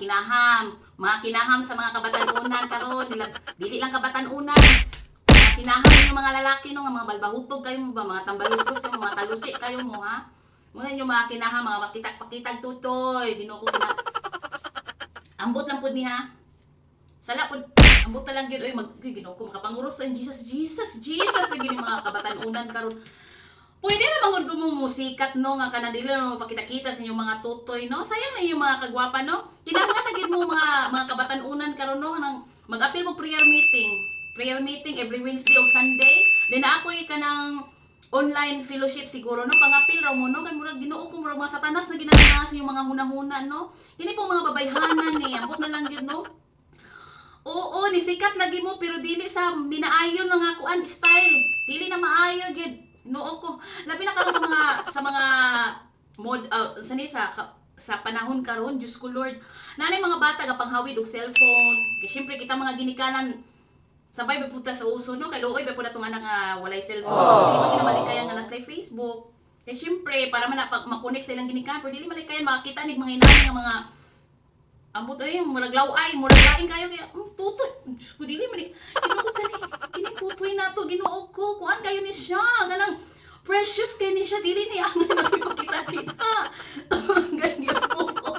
kinaham. Mga kinaham sa mga kabatanunan karon, dili lang kabatanunan. Mga kinaham ninyo mga lalaki no, nga mga balbahutog kayo mo ba, mga tambaluslos kayo, mga talusi kayo mo ha. Muna inyo mga kinaham, mga makitag pakitag tutoy, Ginoo ko kina. Ambot lang pud ni ha. Sala pud ambot na lang gyud oy mag uy, Ginoo ko makapanguros lang Jesus Jesus Jesus lagi ni mga kabatanunan karon. Pwede na manggod ko mo musikat no nga kanang dili mo pakita-kita sa inyong mga tutoy no. Sayang na inyong mga kagwapa no. Kinahanglan na gyud mo mga kabatanunan karon no nang mag-apil mo prayer meeting. Prayer meeting every Wednesday o Sunday. Then ako'y kanang online fellowship siguro no, pangapil raw mo no, kay murag Ginoo ko murag mga satanas na ginaganas yung mga hunahuna no. Kini po mga babayhanan ni ambot na lang gyud no. Oo, nisikat lagi mo pero dili sa minaayon na nga kuan style. Dili na maayo gyud. Noo ko. Labi na karon sa mga mod sa ni sa sa panahon karon, Diyos ko Lord. Nanay mga bata ga panghawid og cellphone. Kay syempre kita mga ginikanan sabay ba puta sa uso no, kay luoy ba pud atong anak nga walay cellphone. Di ba ginabalikayan nga nas'y Facebook. Kay syempre para man na pag makonek sa ilang ginikanan pero dili malikayan makakita nig mga inani nga mga ambot ay murag law-ay, murag lain kayo kaya tutoy. Diyos ko dili man Ginoo ko kani kini tutoy na to, Ginoo ko. Kuan kayo ni siya kanang precious kay ni siya, dili ni ang nakipakita-kita. Ganyan po ko.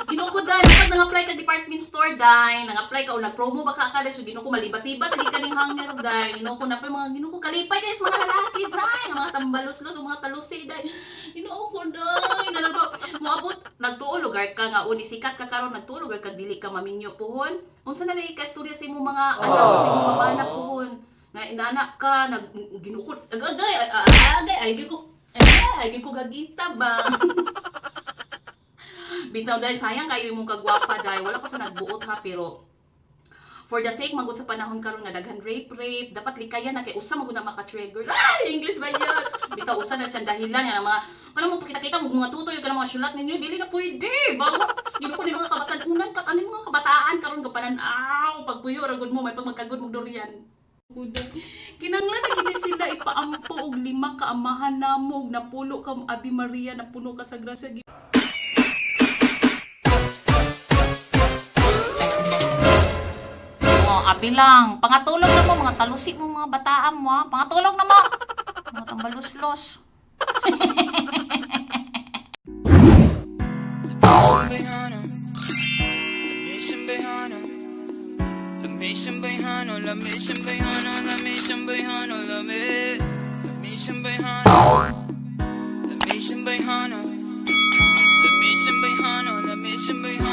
Ginoo ko dai, pag nang-apply ka department store dai, nang-apply ka o nag-promo ba ka kada so Ginoo ko malibat-libat lagi kaning hanger dai. Ginoo ko na pa mga Ginoo ko kalipay kay sa mga lalaki dai, mga tambaluslos o mga talusi dai. Ginoo ko dai, nalang ba moabot nagtuo lugar ka nga uni sikat ka karon, nagtuo lugar ka dili ka maminyo puhon. Unsa na lagi ka istorya sa imong mga anak, sa imong babana puhon? Nga inana ka nag Ginoo ko agay agay ay ko eh ay ko gagita ba. Bitaw dahil sayang kayo imong kagwapa dahil wala ko sa nagbuot ha, pero for the sake magud sa panahon karon nga daghan rape rape, dapat likayan na kay usa magud na maka-trigger. Ay, English ba yun? Bitaw usa na siyang dahilan nga mga kanang mo pakita-kita mo mga tutoy kanang mga syulat ninyo, dili na pwede. Bawa Ginoo ko ni mga kabatan-unan ka ano mga kabataan karon gapanan-aw pagpuyo ra gud mo may pag magkagud mo durian. Kinanglan na gini sila ipaampo og lima ka amahan namo ug napulo ka Ave Maria napuno ka sa grasya. Oh, abi lang. Pangatulog na mo, mga talusik mo, mga bataan mo, ha. Pangatulog na mo. Mga tambaluslos. Mission Bayhano, La Mission Bayhano, La Mission Bayhano, La Mission Bayhano, La Mission Bayhano, La Mission Bayhano, La Mission Bayhano, La Mission Bayhano.